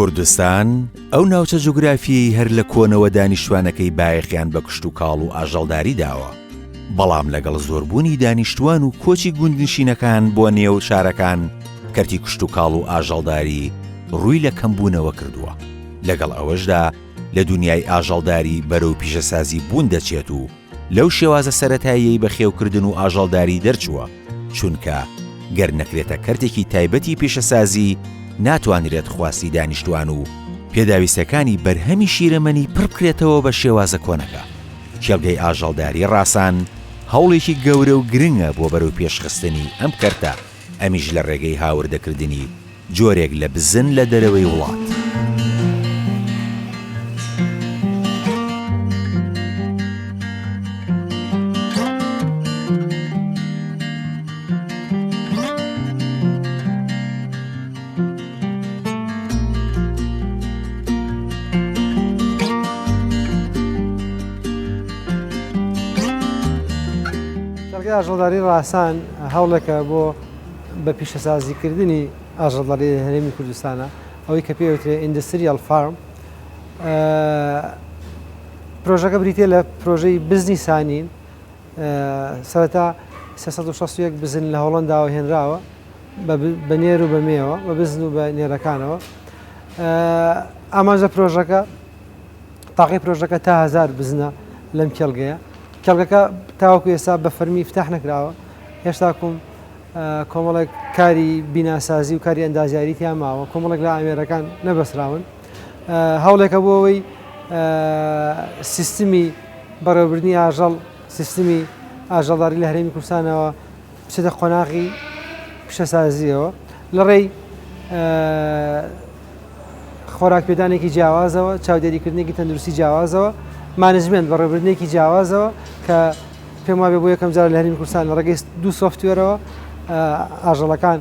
کوردستان ئەو ناوچە جوگرافیەی هەر لە کۆنەوە دانیشتوانەکەی بایەخیان بە کشتوکاڵ و ئاژەڵداری داوە، بەڵام لەگەڵ زۆربوونی دانیشتوان و کۆچی گوندنشینەکان بۆ نێو شارەکان کەرتی کشتوکاڵ و ئاژەڵداری ڕووی لە کەمبوونەوە کردووە، لەگەڵ ئەوەشدا لە دونیای ئاژەڵداری بەرەو پیشەسازی بوون دەچێت و لەو شێوازە سەرەتاییەی بەخێوکردن و ئاژەڵداری دەرچووە، چونکە گەر نەکرێتە کەرتێکی تایبەتی پیشەسازی ناتوانرێت خواستی دانیشتوان و پێداویستەکانی بەرهەمی شیرەمەنی پڕبکرێتەوە بە شێوازە کۆنەکە. کێڵگەی ئاژەڵداری ڕاسان هەوڵێکی گەورە و گرنگە بۆ بەرەوپێشخستنی ئەم کەرتە، ئەمیش لە ڕێگەی هاوردەکردنی جۆرێک لە بزن لە دەرەوەی وڵات. کێڵگەی ئاژەڵداری ڕاسان هەوڵێکە بۆ بە پیشەسازیکردنی ئاژەڵداری لە هەرێمی کوردستانە، ئەوەی کە پێی وترێ industrial farm. پرۆژەکە بریتییە لە پرۆژەی بزنی سانین. سەرەتا 361 بزن لە هۆڵەنداوە هێنراوە بە نێر و بە مێوە، بە بزن و بە نێرەکانەوە. ئامانج لە پرۆژەکە تاقی پرۆژەکە تا هەزار بزنە لەم کێڵگەیە. کێڵگەکە تاوەکو ئێستا بە فەرمی ئیفتاح نەکراوە، هێشتاکوم کۆمەڵێک کاری بیناسازی و کاری ئەندازیاری تیا ماوە، کۆمەڵێک لە ئامێرەکان نەبەستراون. هەوڵێکە بۆ ئەوەی سیستمی بەڕێوەبردنی ئاژەڵ، سیستمی ئاژەڵداری لە هەرێمی کوردستانەوە بچێتە قۆناغی پیشەسازییەوە لە ڕێی خۆراک پێدانێکی جیاوازەوە، چاودێریکردنێکی تەندروستی جیاوازەوە، management بەڕێوەبردنێکی جیاوازەوە کە پێم وابێ بۆ یەکەم جار لە هەرێمی کوردستان لە ڕێگەی دوو software ەوە ئاژەڵەکان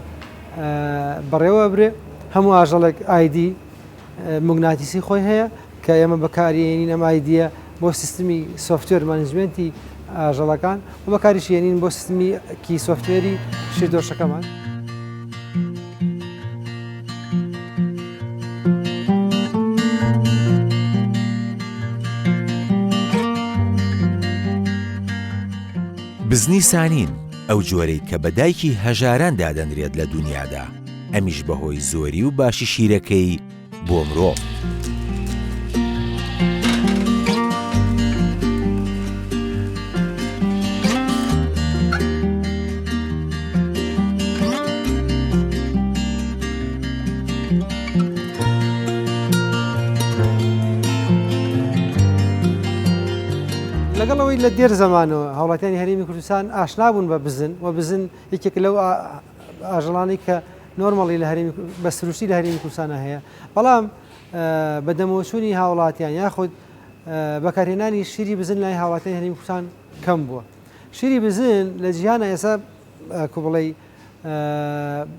بەڕێوە برێ. هەموو ئاژەڵێک ID موگناتیسی خۆی هەیە کە ئێمە بەکاریێنین ئەم ID یە بۆ سیستمی software management ی ئاژەڵەکان و بەکاریشیێنین بۆ سیستمی کی software ی شیردۆشەکەمان. بزنی سانین، ئەو جۆرەی کە بە دایکی هەژاران دادەنرێت لە دونیادا، ئەمیش بەهۆی زۆری و باشی شیرەکەی بۆ مرۆڤ. لەگەڵ ئەوەی لە دێر زەمانەوە هاوڵاتیانی هەرێمی کوردستان ئاشنا بوون بە بزن و بزن یەکێک لەو ئاژەڵانەی کە نۆرمەڵی لە هەرێمی بە سروشتی لە هەرێمی کوردستانە هەیە بەڵام بە دەمەوەچوونی هاوڵاتیان یاخود بەکارهێنانی شیری بزن لای هاوڵاتیان هەرێمی کوردستان کەم بووە شیری بزن لە جیهانە ئێستا کوبڵی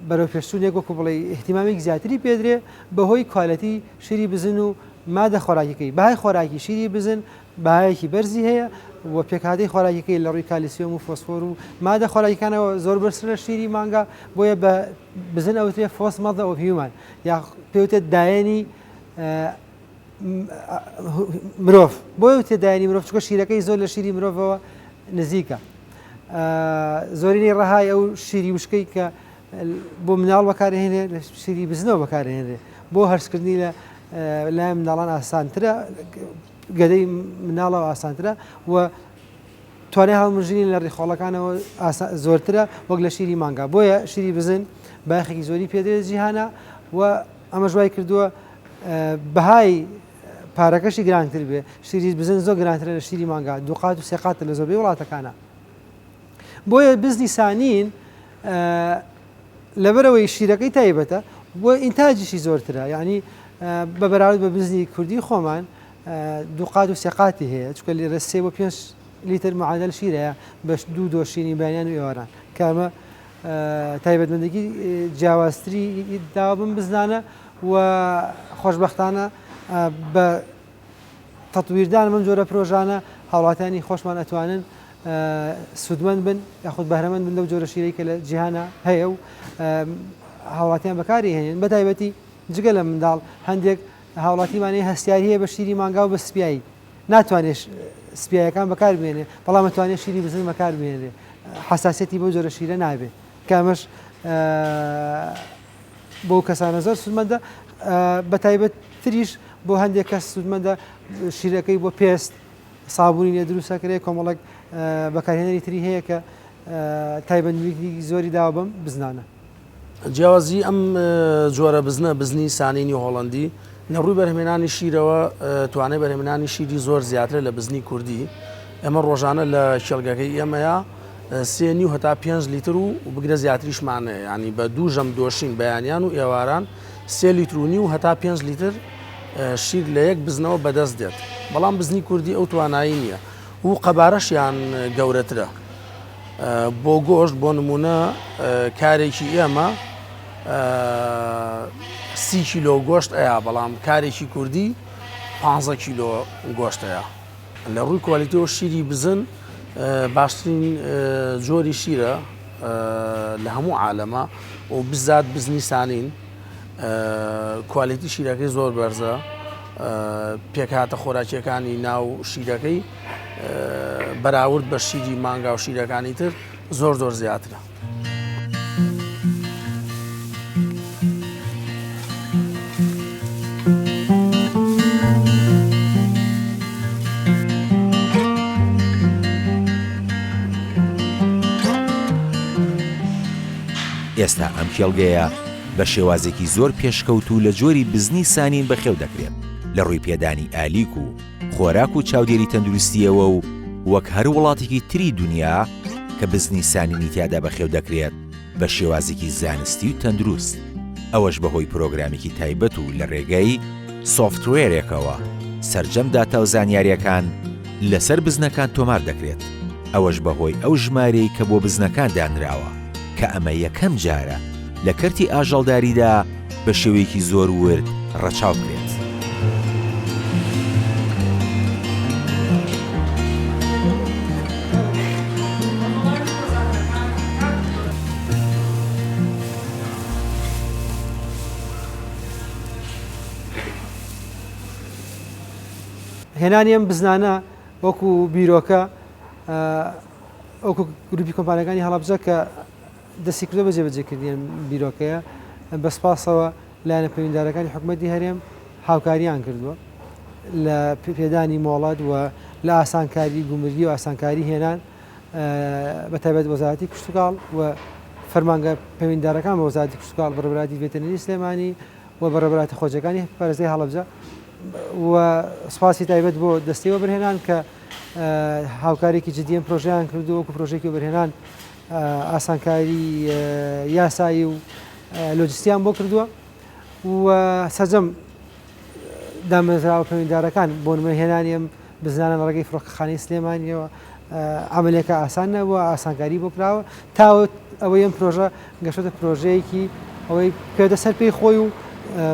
بەرەو پێشچوونێک وەکو بڵێ اهتمامێک زیاتری پێدرێ بەهۆی quality شیری بزن و مادە خۆراکیەکەی بەهای خۆراکی شیری بزن بەهایەکی بەرزی هەیە و پێکهاتەی خۆراکیەکەی لە ڕووی کالیسیۆم و فۆسفۆر و مادە خۆراکیەکانەوە زۆر بەرزترە لە شیری مانگا، بۆیە بە بزن ئەوترێ fourth mother of human یا پێوتێت دایەنی مرۆڤ، بۆیە وتێ دایەنی مرۆڤ چونکە شیرەکەی زۆر لە شیری مرۆڤەوە نزیکە. زۆرینەی ڕەهای ئەو شیری وشکەی کە بۆ مناڵ بەکارهێنێ لە شیری بزنەوە بەکارهێنرێ بۆ هەرسکردنی لە لای منداڵان ئاسانترە گەدەی مناڵەوە ئاسانترە و توانای هەڵمژینی لە ڕیخۆڵەکانەوە زۆرترە وەک لە شیری مانگا بۆیە شیری بزن بایەخێکی زۆری پێدرێت جیهانە و ئەمەش وای کردووە بەهای پارەکەشی گرانتر بێ شیری بزن زۆر گرانترە لە شیری مانگا دووقات و سێقاتە لە زۆربەی وڵاتەکانە بۆیە بزنی سانین لەبەرەوەی شیرەکەی تایبەتە و ئینتاجیشی زۆرترە یعنی بە بەراورد بە بزنی کوردی خۆمان دووقات و سێقاتی هەیە چونکە لێرە سێ بۆ پێنج لیتر معادل شیر هەیە بە دوو دۆشینی بەیانیان و ئێواران کە ئەمە تایبەتمەندێکی جیاوازتری داوە بم بزنانە و خۆشبەختانە بە تەتویردان بەم جۆرە پرۆژانە هاوڵاتیانی خۆشمان ئەتوانن سوودمەند بن یاخود بەهرەمەند بن لەو جۆرە شیرەی کە لە جیهانە هەیە و هاوڵاتیان بەکاری هێنن بە تایبەتی جگە لە منداڵ هەندێک هاوڵاتیمان هەیە هەستیاری هەیە بە شیری مانگا و بە سپیایی ناتوانێت سپیایەکان بەکار بێنێ بەڵام ئەتوانێت شیری بزن بەکار بێنێ حساسیەتی بەو جۆرە شیرە نابێ کە ئەمەش بۆ کەسانە زۆر سوودمەندە بە تایبەت تریش بۆ هەندێک کەس سوودمەندە شیرەکەی بۆ پێست سابوونی لێ دروستەکرێ کۆمەڵک بەکارهێنەری تری هەیە کە تایبەتمەندی زۆری داوە بەم بزنانە. جیاوازی ئەم جۆرە بزنە، بزنی سانینی هۆڵەندی، لە ڕووی بەرهەمهێنانی شیرەوە توانای بەرهەمهێنانی شیری زۆر زیاترە لە بزنی کوردی. ئێمە ڕۆژانە لە کێڵگەکەی ئێمەیا سێ نیو هەتا پێنج لیتر و بگرە زیاتریشمان هەیە یانی بە دوو ژەم دۆشین بەیانیان و ئێواران سێ لیتر و نیو هەتا پێنج لیتر شیر لە یەک بزنەوە بەدەست دێت بەڵام بزنی کوردی ئەو توانایی نییە و قەبارەشیان گەورەترە. بۆ گۆشت بۆ نمونە کارێکی ئێمە سی کیلۆ گۆشت ئەیا بەڵام کارێکی کوردی پ کیلۆ گۆشتەیە لە ڕووی کوالیتیەوە شیری بزن باشترین جۆری شیرە لە هەموو عالەمە و بزات بزنی سانین کوالیتی شیرەکەی زۆر بەرزە پێکهاتە خۆراکیەکانی ناو شیرەکەی بەراورد بە شیری مانگا و شیرەکانی تر زۆر زۆر زیاترە. ئێستا ئەم کێڵگەیە بە شێوازێکی زۆر پێشکەوتوو لە جۆری بزنی سانین بەخێو دەکرێت لە ڕووی پێدانی ئالیک و خۆراک و چاودێری تەندروستییەوە و وەک هەر وڵاتێکی تری دونیا کە بزنی سانینی تیادا بەخێو دەکرێت بە شێوازێکی زانستی و تەندروست ئەوەش بەهۆی پرۆگرامێکی تایبەت و لە رێگەی سۆفتوێرێکەوە سەرجەم داتا و زانیارییەکان لەسەر بزنەکان تۆمار دەکرێت ئەوەش بەهۆی ئەو ژمارەی کە بۆ بزنەکان دانراوە کە ئەمە یەکەم جارە لە کەرتی ئاژەڵداریدا بە شێوەیەکی زۆر ورد ڕەچاو بکرێت. هێنانی ئەم بزنانە وەکو بیرۆکە وەکو گروپی کۆمپانیاکانی هەڵەبجە کە دەستی کردووە بە جێبەجێکردنی ئەم بیرۆکەیە، بە سوپاسەوە لایەنە پەیوەندیدارەکانی حکومەتی هەرێم هاوکاریان کردووە لە پێدانی مۆڵەت و لە ئاسانکاری گومرگی و ئاسانکاری هێنان بە تایبەت وەزارەتی کشتوکاڵ و فەرمانگە پەیوەندیدارەکان بە وەزارەتی کشتوکاڵ بەڕێوەبەرایەتی ڤێتەرنەری سلێمانی و بەڕێوەبەرایەتی خۆجێکانی پارێزگای هەڵەبجە و سوپاسی تایبەت بۆ دەستەی وەبەرهێنان کە هاوکارێکی جدی ئەم پرۆژەیان کردووە وەکو پرۆژەیەکی وەبەرهێنان ئاسانکاری یاسایی و لۆجستیان بۆ کردووە و سەرجەم دامەزراوە پەیوەندیدارەکان بۆ نمونە هێنانی ئەم بزنانە لە ڕێگەی فڕۆکەخانەی سلێمانیەوە عملەکە ئاسان نەبووە ئاسانکاری بۆ کراوە تا ئەوەی ئەم پرۆژە گەشتە پرۆژەیەکی ئەوەی پێدە سەر پێی خۆی و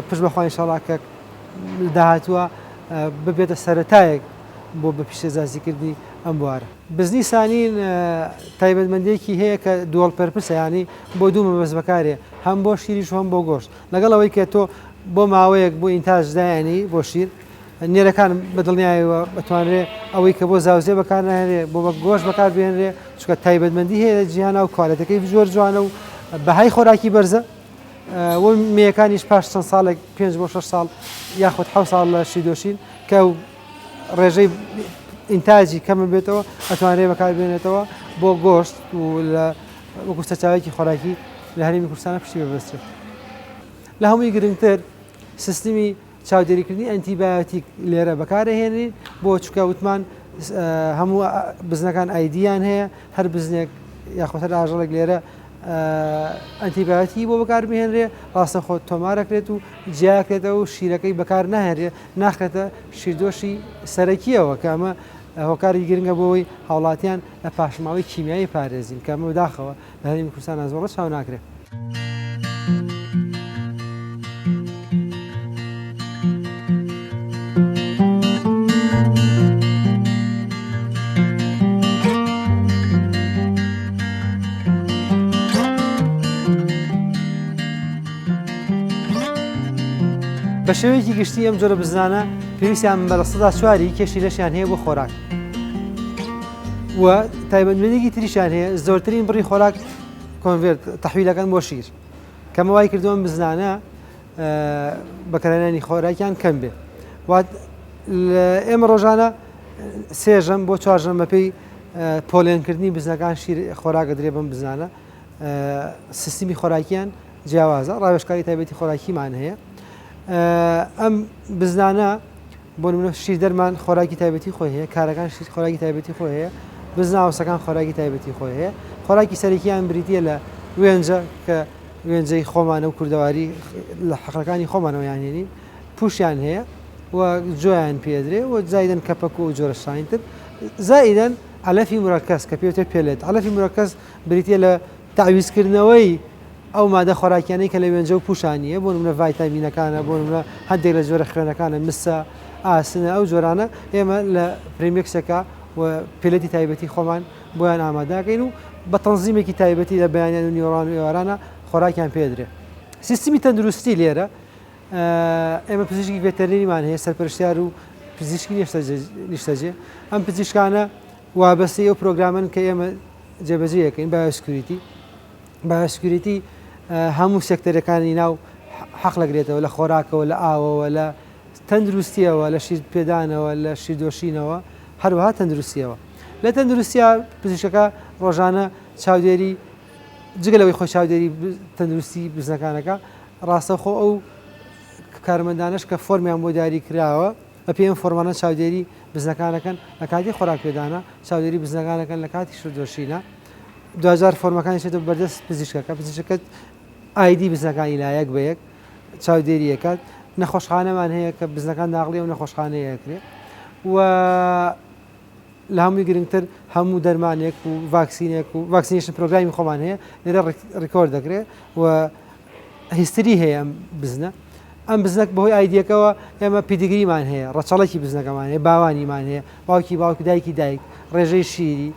پشت بەخوا ئینشاڵا کە داهاتووە ببێتە سەرەتایەک بۆ بە پیشەسازیکردنی ئەم بوارە. بزنی سانین تایبەتمەندییەکی هەیە کە dual purpose ە یانی بۆ دوو مەبەست بەکارێ هەم بۆ شیریش و هەم بۆ گۆشت لەگەڵ ئەوەی کە تۆ بۆ ماوەیەک بۆ ئینتاج دایانی بۆ شیر نێرەکان بە دڵنیایەوە بتوانرێ ئەوەی کە بۆ زاوزێ بەکار ناهێنرێ بۆ بە گۆشت بەکار بهێنرێ چونکە تایبەتمەندی هەیە لە جیهانا و کوالێتەکەی زۆر جوانە و بەهای خۆراکی بەرزە و مێیەکانیش پاش چەند ساڵێک پێنج بۆ شەش ساڵ یاخود حەوت ساڵ لە شیردۆشین کە ڕێژەی ئینتاجی کەم بێتەوە ئەتوانرێ بەکاربێنێتەوە بۆ گۆشت و لە وەکو سەرچاوەیەکی خۆراکی لە هەرێمی کوردستانە پشتی ببەسترێت. لە هەمووی گرنگتر سیستمی چاودێریکردنی ئەنتیبایۆتیک لێرە بەکارەهێنین بۆ چکە وتمان هەموو بزنەکان ID یان هەیە هەر بزنێک یاخود هەر ئاژەڵێک لێرە ئەنتیبایۆتیکی بۆ بەکار بهێنرێ ڕاستەخۆ تۆمارەکرێت و جیاکرێتەوە و شیرەکەی بەکار ناهێنرێ ناخرێتە شیردۆشی سەرەکیەوە کە ئەمە هۆکاری گرنگە بۆ ئەوەی هاوڵاتیان لە پاشماوەی کیمیایی پارێزین کە ئەمە بەداخەوە لە هەرێمی کوردستان زۆر ڕەچاو ناکرێت. بە شێوەیەکی گشتی ئەم جۆرە بزنانە پێویستیان بە 4% کێشی لەشیان هەیە بۆ خۆراک و تایبەتمەندێکی تریشیان هەیە زۆرترین بڕی خۆراک convert تەحویلەکەن بۆ شیر کەمە وای کردووە ئەم بزنانە بەکارهێنانی خۆراکیان کەم بێ وات ئێمە ڕۆژانە سێژەم بۆ چوارژەم بەپێی پۆلێنکردنی بزنەکان شیر خۆراکە درێ بەم بزنانە سیستمی خۆراکیان جیاوازە ڕاوێژکاری تایبەتی خۆراکیمان هەیە ئەم بزنانە بۆ نمونە شیردەرمان خۆراکی تایبەتی خۆی هەیە، کارەکان شیر خۆراکی تایبەتی خۆی هەیە، بزنە ئاوسەکان خۆراکی تایبەتی خۆی هەیە، خۆراکی سەرەکیان بریتییە لە وێنجە کە وێنجەی خۆمانە و کوردەواری لە حەقلەکانی خۆمانەوە یان هێنین، پوشیان هەیە و جۆیان پێدرێ و زایدەن کەپەک و جۆرە شتانی تر، زائیدەن عەلەفی مورەکەز کە پێوترێ pellet، عەلەفی مورەکەز بریتییە لە تەعویزکردنەوەی ئەو مادە خۆراکیانەی کە لە وێنجە و پوشا نییە، بۆ نمونە ڤایتامینەکانە، بۆ نمونە هەندێک لە جۆرە خوێنەکانە، مسە، ئاسنە، ئەو جۆرانە ئێمە لە premix ێکا و pellet ی تایبەتی خۆمان بۆیان ئامادەکەین و بە تەنزیمێکی تایبەتی لە بەیانیان و نیوەڕان و ئێوارانە خۆراکیان پێدرێ. سیستمی تەندروستی لێرە ئێمە پزیشکی veterinary مان هەیە، سەرپەرشتیار و پزیشکی نیشتەجێ. ئەم پزیشکانە وابەستەی ئەو پرۆگرامەن کە ئێمە جێبەجێ ئەکەین، biosecurity. biosecurity هەموو سێکتەرەکانی ناو حەقل ئەگرێتەوە لە خۆراکەوە لە ئاوەوە لە تەندروستیەوە لە شیر پێدانەوە لە شیردۆشینەوە هەروەها تەندروستیەوە لە تەندروستیا پزیشکەکە ڕۆژانە چاودێری جگە لەوەی خۆی چاودێری تەندروستی بزنەکانەکە ڕاستەوخۆ ئەو کارمەندانش کە فۆرمیان بۆ دیاری کراوە بەپێی ئەم فۆرمانە چاودێری بزنەکانەکەن لە کاتی خۆراک پێدانە چاودێری بزنەکانەکەن لە کاتی شیردۆشینە دواجار فۆرمەکانی چێتە بەردەست پزیشکەکە پزیشکەکە ID بزنەکانی لا یەک بە یەک چاودێری ئەکات نەخۆشخانەمان هەیە کە بزنەکان ناقلی ئەو نەخۆشخانەیە ئەکرێ و لە هەمووی گرنگتر هەموو دەرمانێک و ڤاکسینێک و vaccination پرۆگرامی خۆمان هەیە لێرە record دەکرێت و history هەیە ئەم بزنە ئەم بزنەک بەهۆی ID یەکەوە ئێمە pedigree مان هەیە ڕەچەڵەکی بزنەکەمان هەیە باوانیمان هەیە باوکی باوک دایکی دایک ڕێژەی شیری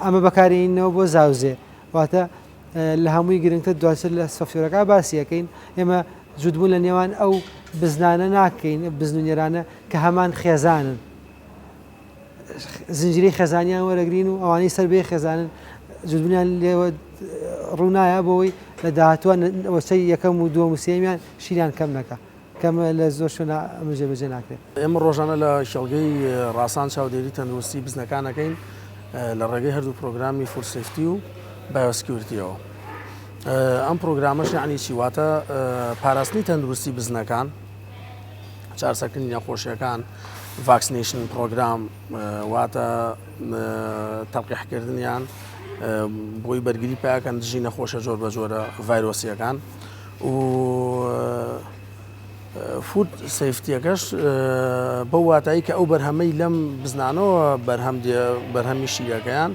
ئەمە بەکارێنینەوە بۆ زاوزێ واتە لە هەمووی گرنگتر دواتر لە software ەکە باسی ئەکەین ئێمە جووتبوون لە نێوان ئەو بزنانە ناکەین بزن و نێرانە کە هەمان خێزانن زنجیرەی خێزانیان وەرەگرین و ئەوانەی سەر بێ خێزانن جووتبوونیان لێوە ڕوونایە بۆەوەی لە داهاتووە وەچەی یەکەم و دووەم و سێمیان شیریان کەم نەکا کەمە لە زۆر شوێنە ئەمە جێبەجێ ناکرێت. ئێمە ڕۆژانە لە کێڵگەی ڕاسان چاودێری تەندروستی بزنەکان ئەکەین لە ڕێگەی هەردوو پرۆگرامی food safety و biosecurity یەوە. ئەم پرۆگرامەش یعنی چی؟ واتە پاراستنی تەندروستی بزنەکان، چارەسەرکردنی نەخۆشیەکان، vaccination program واتە تەلقیحکردنیان بۆی بەرگری پیاکەن دژی نەخۆشە جۆر بە جۆرە ڤایرۆسیەکان و food safety یەکەش بەو واتایی کە ئەو بەرهەمەی لەم بزنانەوە بەرهەم دێ بەرهەمی شیرەکەیان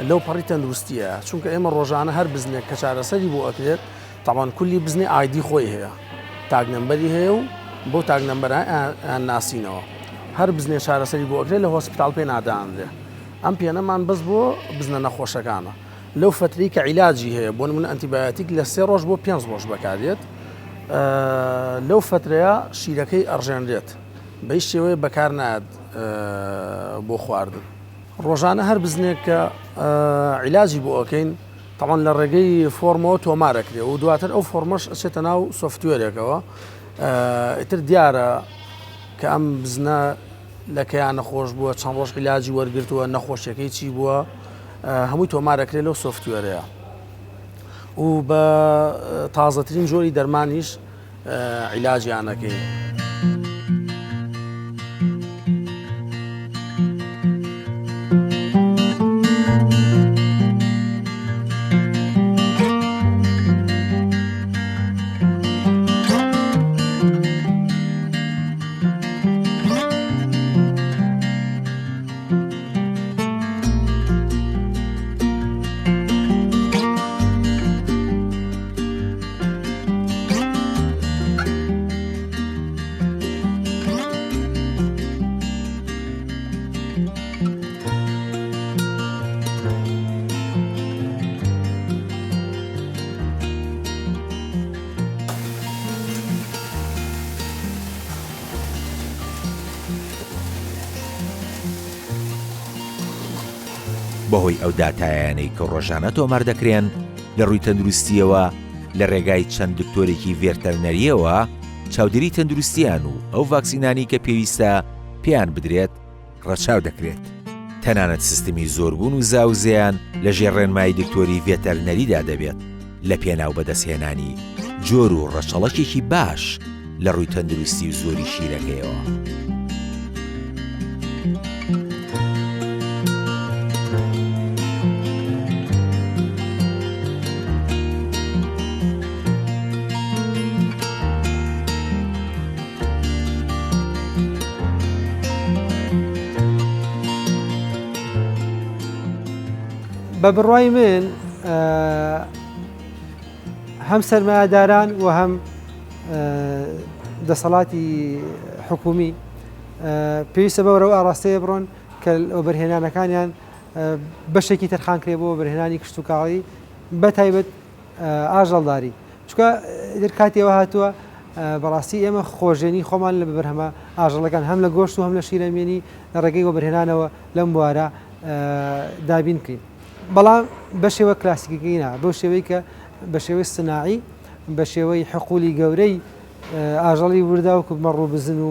لەو پەڕی تەندروستیە چونکە ئێمە ڕۆژانە هەر بزنێک کە چارەسەری بۆ ئەکرێت تاوان کولی بزنی ID خۆی هەیە tag number ی هەیە و بۆ tag number ە ناسینەوە هەر بزنێ چارەسەری بۆ ئەکرێت لە hospital پێ نادانرێ ئەم پێنەمان بەس بۆ بزنە نەخۆشەکانە لەو فەترەی کە عیلاجی هەیە بۆ نمونە ئەنتیبایۆتیک لە سێ ڕۆژ بۆ پێنج ڕۆژ بەکاردێت لەو فەترەیە شیرەکەی ئەڕژێنرێت بە هیچ شێوەیە بەکار نایەت بۆ خواردن ڕۆژانە هەر بزنێک کە عیلاجی بۆ ئەکەین تەبعەن لە ڕێگەی فۆرمەوە تۆمارەکرێ و دواتر ئەو فۆرمەش ئەچێتە ناو software ێکەوە ئیتر دیارە کە ئەم بزنە لە کەیا نەخۆش بووە چەند ڕۆژ عیلاجی وەرگرتووە نەخۆشیەکەی چی بووە هەمووی تۆمارەکرێت لەو software ەیە و بە تازەترین جۆری دەرمانیش عیلاجیانەکەی. بەهۆی ئەو داتایانەی کە ڕۆژانە تۆمار دەکرێن لە ڕووی تەندروستییەوە لە ڕێگای چەند دکتۆرێکی ڤێرتەرنەرییەوە چاودێری تەندروستیان و ئەو ڤاکسینانەی کە پێویستە پێیان بدرێت ڕەچاو دەکرێت. تەنانەت سیستمی زۆربوون و زاوزێیان لە ژێر ڕێنمایی دکتۆری ڤێتەرنەریدا دەبێت لە پێناو بەدەستهێنانی جۆر و ڕەچەڵەکێکی باش لە ڕووی تەندروستی و زۆری شیرەکەیەوە. بە بڕوای من هەم سەرمایەداران و هەم دەسەڵاتی حکومی پێویستە بەوەرەوە ئاڕاستەیە بڕۆن کە وەبەرهێنانەکانیان بەشێکی تەرخان کرێ بۆ وەبەرهێنانی کشتوکاڵی بە تایبەت ئاژەڵداری چونکە ئیتر کاتی ئەوە هاتووە بەڕاستی ئێمە خۆژێنی خۆمان لە بەرهەمە ئاژەڵەکان هەم لە گۆشت و هەم لە شیرەمێنی لە ڕێگەی وەبەرهێنانەوە لەم بوارە دابین بکەین بەڵام بە شێوە کلاسیکەکەی نا بەو شێوەی کە بە شێوەی سناعی بە شێوەی حقولی گەورەی ئاژەڵی وردا وەکو مەڕ و بزن و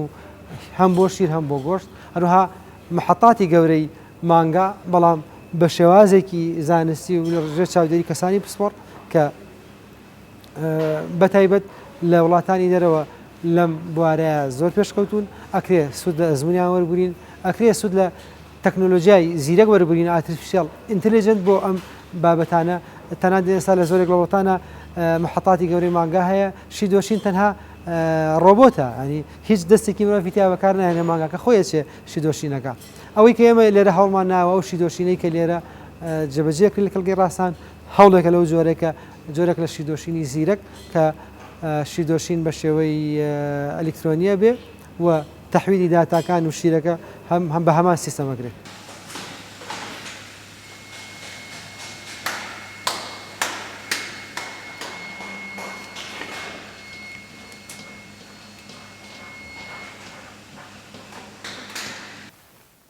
هەم بۆ شیر هەم بۆ گۆشت هەروها محەتاتی گەورەی مانگا، بەڵام بە شێوازێکی زانستی و لە ژێر چاودێری کەسانی پسپۆڕ کە بە تایبەت لە وڵاتانی دەرەوە لەم بوارەیە زۆر پێشکەوتوون، ئەکرێ سوود لە ئەزموونیان وەربگرین، ئەکرێ سوود لە تەکنۆلۆژیای زیرەک وەربگرین، artificial intelligent بۆ ئەم بابەتانە، تەنانەت ئێستا لە زۆرێک لە وڵاتانە محەتاتی گەورەی مانگا هەیە، شیردۆشین تەنها ڕۆبۆتە، یانی هیچ دەستێکی مرۆڤی تیا بەکار ناهێنێ، مانگاکە خۆی ئەچێ شیردۆشینەکە. ئەوەی کە ئێمە لێرە هەوڵمان ناوە ئەو شیردۆشینەی کە لێرە جێبەجێ کرد لە کەڵگەی ڕاسان هەوڵێکە لەو جۆرەی کە جۆرێک لە شیردۆشینی زیرەک کە شیردۆشین بە شێوەی ئەلیکترۆنیە بێ و تەحویلی داتاکان و شیرەکە هەم هەم بە هەمان سیستەمە کرێ.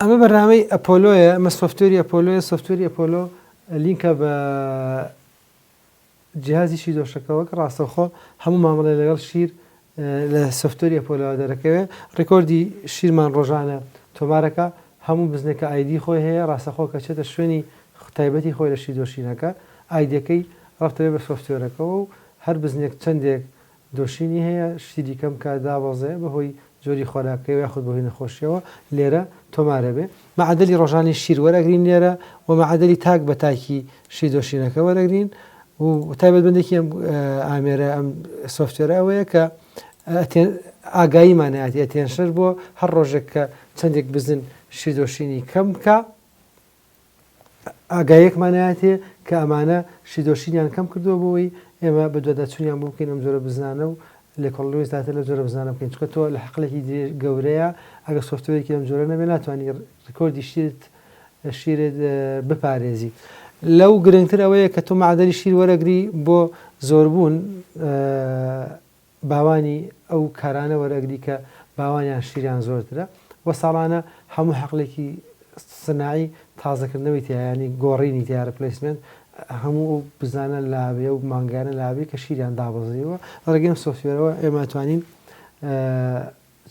ئەمە بەرنامەی ئەپۆلۆیە، ئەمە software ی ئەپۆلۆیە، software ی ئەپۆلۆ لینکە بە جیهازی شیردۆشەکەوە کە ڕاستەوخۆ هەموو مامەڵەی لەگەڵ شیر لە software ی ئەپۆلۆوە دەرەکەوێ. record ی شیرمان ڕۆژانە تۆمارەکە، هەموو بزنێک کە ID خۆی هەیە، ڕاستەخۆ کە چێتە شوێنی تایبەتی خۆی لە شیردۆشینەکە، ID ەکەی ڕەبتە بێ بە software ەکەوە و هەر بزنێک چەندێک دۆشینی هەیە شیری کەم کە دابەزێ بەهۆی جۆری خۆراکەیەوە یاخود بەهۆی نەخۆشیەوە لێرە تۆمارەبێ مەعەدەلی ڕۆژانی شیر وەرئەگرین لێرە و مەعەدەلی تاک بە تاکی شیر دۆشینەکە وەرەگرین و تایبەتمەندێکی ئەم ئامێرە ئەم software ە ئەوەیە کە ئاگاییمان هەیە attention بۆ هەر ڕۆژێک کە چەندێک بزن شیردۆشینی کەم بکە ئاگاییەکمان هاتێ کە ئەمانە شیردۆشینیان کەم کردووە بۆ ئەوەی ئێمە بەدواداچوونیان بۆ بکەین ئەم جۆرە بزنانە و لێکۆڵینەوەی زیاتر لەم جۆرە بزنانە بکەین چونکە تۆ لە حەقلێکی درێژ گەورەیە ئەگەر software ێکی لەم جۆرە نەبێ ناتوانانی record ی شیرت شیرت بپارێزی لەو گرنگتر ئەوەیە کە تۆ مەعدەلی شیر وەرەگری بۆ زۆربوون باوانی ئەو کارانە وەرئەگری کە باوانیان شیریان زۆرترە و ساڵانە هەموو حەقلێکی سناعی تازەکردنەوەی تیایە یانی گۆڕینی تیا replacement هەموو ئەو بزنانە لابێ و مانگانە لابێ کە شیریان دابەزیوە لە ڕێگەی ئەم software ەوە ئێمە ئەتوانین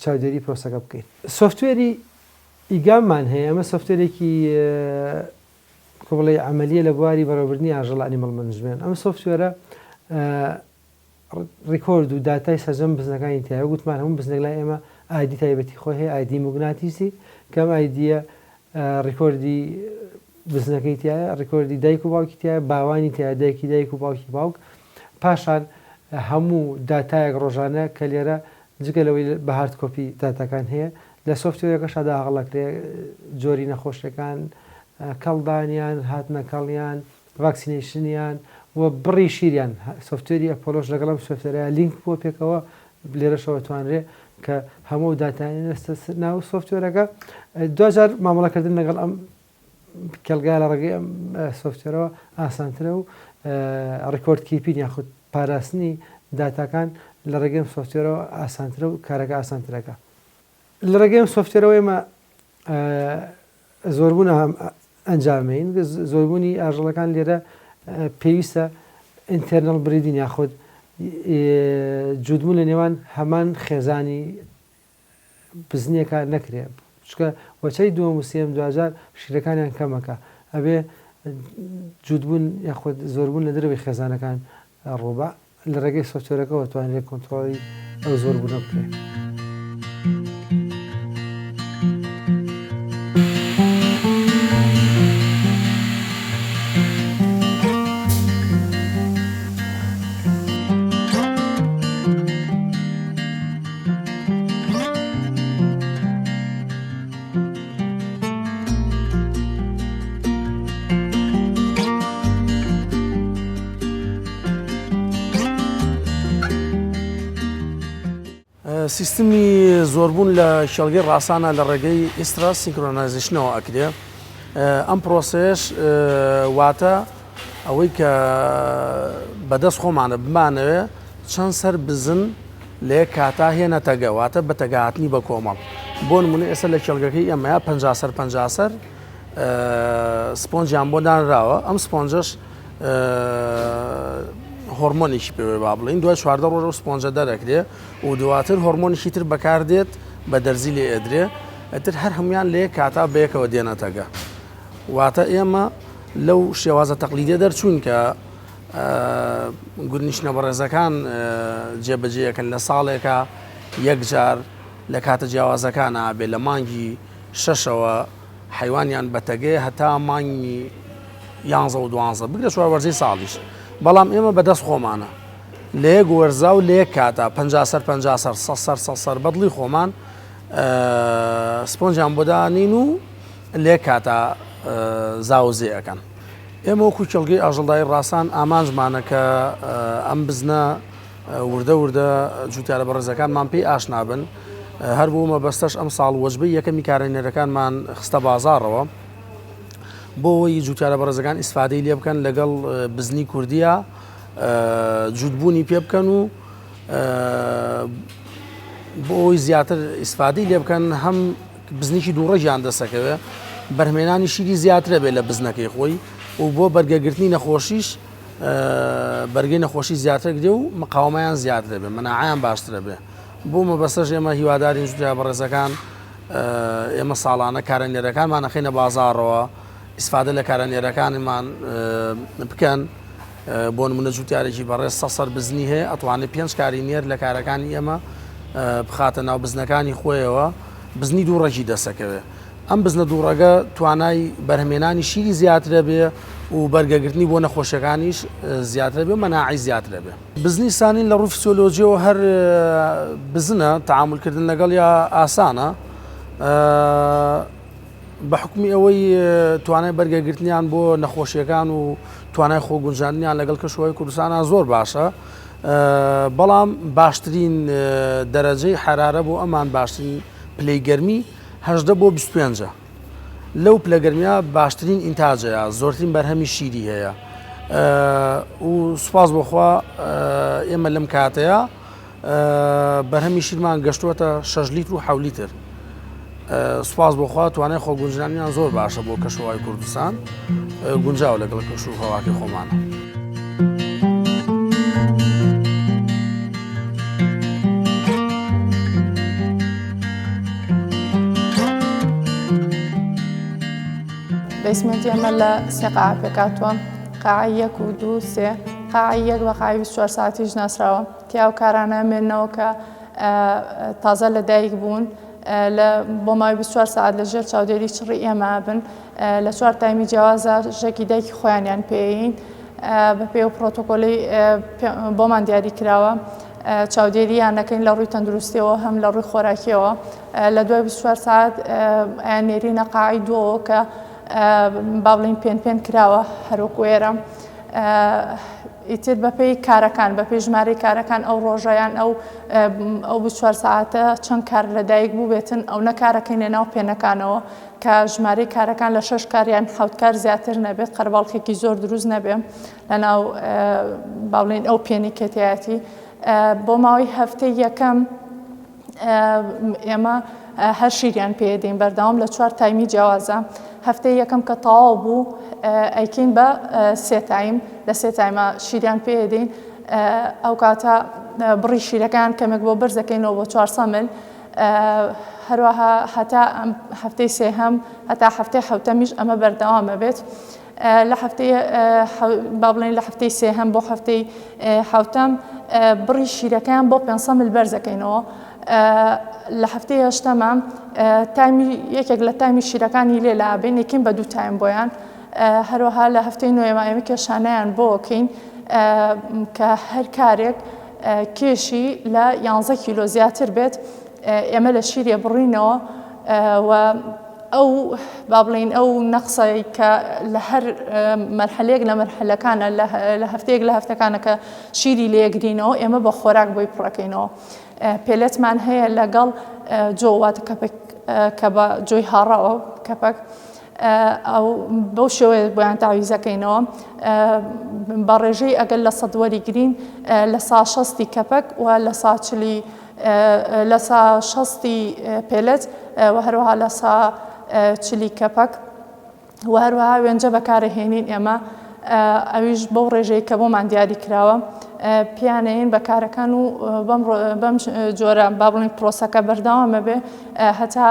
چاودێری پرۆسەکە بکەین. software ی ئیگاممان هەیە ئەمە software ێکی کۆ بڵێی عەمەلیە لە بواری بەڕێوەبردنی ئاژەڵ animal management ئەم software ە record و داتای سەرجەم بزنەکانی تیایە، گوتمان هەموو بزنێک لای ئێمە ID تایبەتی خۆی هەیە، ID موگناتیسی، کە ئەم ID یە record ی بزنەکەی تیایە، record ی دایک و باوکی تیایە، باوانی تیایە، دایکی دایک و باوکی باوک، پاشان هەموو داتایەک ڕۆژانە کە لێرە جگە لەوەی بە hard copy داتاکان هەیە، لە software ەکەشا داخڵ ئەکرێ، جۆری نەخۆشیەکان، کەڵدانیان، هاتنە کەڵیان، vaccination یان و بڕی شیریان، software ی ئەپۆلۆش لەگەڵ ئەم software ەیا لینک بووە پێکەوە، لێرەشەوە توانرێ کە هەموو ئەو داتایانە نەستە ناو software ەکە، دواجار مامەڵەکردن لەگەڵ ئەم کێڵگەیە لە ڕێگەی ئەم software ەوە ئاسانترە و record keeping یاخود پاراستنی داتاکان لە ڕێگەی ئەم software ەوە ئاسانترە و کارەکە ئاسانترەکە. لە ڕێگەی ئەم software ەوە ئێمە زۆربوون. ئەنجامین زۆربوونی ئاژەڵەکان لێرە پێویستە internal breeding یاخود جووتبوون لە نێوان هەمان خێزانی بزنێکا نەکرێ چونکە وەچەی دووەم و سێیەم دواجار شیرەکانیان کەمەکە ئەبێ جووتبوون یاخود زۆربوون لە دەرەوەی خێزانەکان ڕووبا لە ڕێگەی سۆفتوێرەکەوە توانرێ کۆنترۆڵی ئەو زۆربوونە بکرێ. سیستمی زۆربوون لە کێڵگەی ڕاسانە لە ڕێگەی estrus synchronization ەوە ئەکرێ ئەم پرۆسەیەش واتە ئەوەی کە بەدەست خۆمانە بمانەوێ چەند سەر بزن لە یەک کاتا هێنە تەگە واتە بە تەگەهاتنی بە کۆمەڵ بۆ نمونە ئێستا لە کێڵگەکەی ئێمەیە 50 سەر 50 سەر سپۆنجیان بۆ دانراوە ئەم سپۆنجەش هۆرمۆنێکی پێوێ با بڵین دوای 14 ڕۆژ و سپۆنجە دەرەکرێ و دواتر هۆرمۆنیشی تر بەکاردێت بە دەرزی لێ ئەدرێ ئەتر هەر هەمویان لە یەک کاتا بەیەکەوە دێنە تەگە واتە ئێمە لەو شێوازە تەقلیدیە دەرچووین کە گوندنیشنە بەڕێزەکان جێبەجێیەکەن لە ساڵێکا یەکجار لە کاتە جیاوازەکان ئەبێ لە مانگی شەشەوە حیوانیان بەتەگەیە هەتا مانگی یانزە و دوانزە بگرە چوار وەرزی ساڵیش بەڵام ئێمە بەدەست خۆمانە لە یەک وەرزا و لە یەک کاتا پ سەر پ سەر سە سەر سە سەر بەدڵی خۆمان سپۆنجیان بۆ دانین و لە یەک کاتا زاوزێ ئەکەن. ئێمە وەکو کێڵگەی ئاژەڵداری ڕاسان ئامانجمانە کە ئەم بزنە وردە وردە جوتیارە بەڕێزەکانمان پێی ئاشنا بن هەر بۆ مەبەستەش ئەم ساڵ وەجبەی یەکەمی کارەنێرەکانمان خستە بازاڕەوە بۆ ئەوەی جوتیارە بەڕێزەکان ئیسفادەی لێ بکەن لەگەڵ بزنی کوردیە جووتبوونی پێ بکەن و بۆ ئەوەی زیاتر ئیسفادەی لێ بکەن هەم بزنێکی دووڕەگیان دەستەکەوێ بەرهمێنانی شیری زیاترە بێ لە بزنەکەی خۆی و بۆ بەرگەگرتنی نەخۆشیش بەرگەی نەخۆشی زیاتر گرێ و مقاومەیان زیاترە بێ مەناعەیان باشترە بێ بۆ مەبەستەش ئێمە هیوادارین جوتیارە بەڕێزەکان ئێمە ساڵانە کارە نێرەکانمان ئەخەینە بازاڕەوە ئیسفادە لە کارە نێرەکانمان بکەن بۆ نمونە جوتیارێکی بەڕێز سە سەر بزنی هەیە ئەتوانێت پێنج کاری نێر لە کارەکانی ئێمە بخاتە ناو بزنەکانی خۆیەوە بزنی دوو ڕەگی دەسەکەوێ. ئەم بزنە دوو ڕەگە توانای بەرهەمهێنانی شیری زیاترە بێ و بەرگەگرتنی بۆ نەخۆشیەکانیش زیاترە بێ و مەناعەی زیاترە بێ. بزنی سانین لە ڕووی فسیۆلۆجیەوە هەر بزنە، تەعامول کردن لەگەڵیا ئاسانە. بە حوکمی ئەوەی توانای بەرگەگرتنیان بۆ نەخۆشیەکان و توانای خۆگونجاندنیان لەگەڵ کەشوهەوای کوردستانا زۆر باشە. بەڵام باشترین دەرەجەی حەرارە بۆ ئەمان باشترین پلەی گەرمی 18 بۆ 25 لەو پلە گەرمیە باشترین ئینتاجەیە زۆرترین بەرهەمی شیری هەیە و سوپاس بۆخوا ئێمە لەم کاتەیە بەرهەمی شیرمان گەشتووەتە 6 لیتر و حەوت لیتر سوپاس بۆ خوا توانای خۆگونجانیان زۆر باشە بۆ کەشوهەوای کوردستان گونجاوە لەگەڵ کەش و هەواکەی خۆمانە. basement ی ئێمە لە سێ قاعە پێکهاتووە، قاعەی یەک و دوو سێ، قاعەی یەک بە قاعەی 24 ساعەتیش ناسراوە، تیا ئەو کارانە ئەمێننەوە کە تازە لە دایک بوون لە بۆ ماوەی 24 سەعات لە ژێر چاودێری چڕی ئێمە ئەبن لە چوار تایمی جیاوازە ژەکی دایکی خۆیانیان پێین بە پێ و پرۆتۆکۆلی بۆمان دیاری کراوە چاودێریان نەکەین لە ڕووی تەندروستیەوە هەم لە ڕووی خۆراکیەوە لە دوای 24 ساعت نێرینە قاعی دووەوە کە با بڵین پێن پێن کراوە هەروەکو ئێرە ئیتر بەپێی کارەکان، بەپێی ژمارەی کارەکان ئەو ڕۆژە یان ئەو ئەو 24 سەعاتە چەند کار لەدایک بووبێتن ئەونە کارەکەینە ناو پێنەکانەوە کە ژمارەی کارەکان لە شەش کار یان حەوت کار زیاتر نەبێت قەرەباڵخێکی زۆر دروست نەبێ لەناو با بڵێین ئەو پێنی کە تیایەتی بۆ ماوەی هەفتەی یەکەم ئێمە هەر شیریان پێدەین بەردەوام لە چوار تایمی جیاوازە. هەفتەی یەکەم کە تەواو بوو ئەیکەین بە سێ تایم، لە سێ تایمە شیریان پێ ئەدەین، ئەو کاتە بڕی شیرەکەیان کەمێک بۆ بەرز دەکەینەوە بۆ 400 مل. هەروەها هەتا هەفتەی سێهەم هەتا هەفتەی حەوتەمیش ئەمە بەردەوام ئەبێت. لە هەفتەی با بڵێین لە هەفتەی سێهەم بۆ هەفتەی حەوتەم بڕی شیرەکەیان بۆ 500 مل بەرزەکەینەوە. لە هەفتەی هەشتەمە تایمی یەکێک لە تایمی شیرەکانی لێ لابین یەکین بە دوو تایم بۆیان هەروەها لە هەفتەی نۆیەمە ئێمە کێشانیان بۆکەین کە هەر کارێک کێشی لە یانزە کیلۆ زیاتر بێت ئێمە لە شیرێ بڕینەوە و ئەو با بڵێین ئەو نەقسەی کە لە هەر مەرحەلەیەک لە مەرحەلەکانە لە هەفتەیەک لە هەفتەکانە کە شیری لێگرینەوە ئێمە بە خۆراک بۆی پڕەکەینەوە pellet مان هەیە لەگەڵ جۆ واتە کەپک کە بە جۆی هاڕاوە کەپەک ئەو بەو شێوەیە بۆیان تاویزەکەینەوە بە ڕێژەی ئەگەر لە سەد وەریگرین لە سا شەستی کەپەک و لە سا چلی لە سا شەستی pellet و هەروەها لە سا چلی کەپەک و هەروەها وێنجە بەکارەهێنین ئێمە ئەویش بەو ڕێژەی کە بۆمان دیاری کراوە پیانەین بە کارەکان و بەم جۆرە با بڵێین پرۆسەکە بەردەوامە بێ هەتا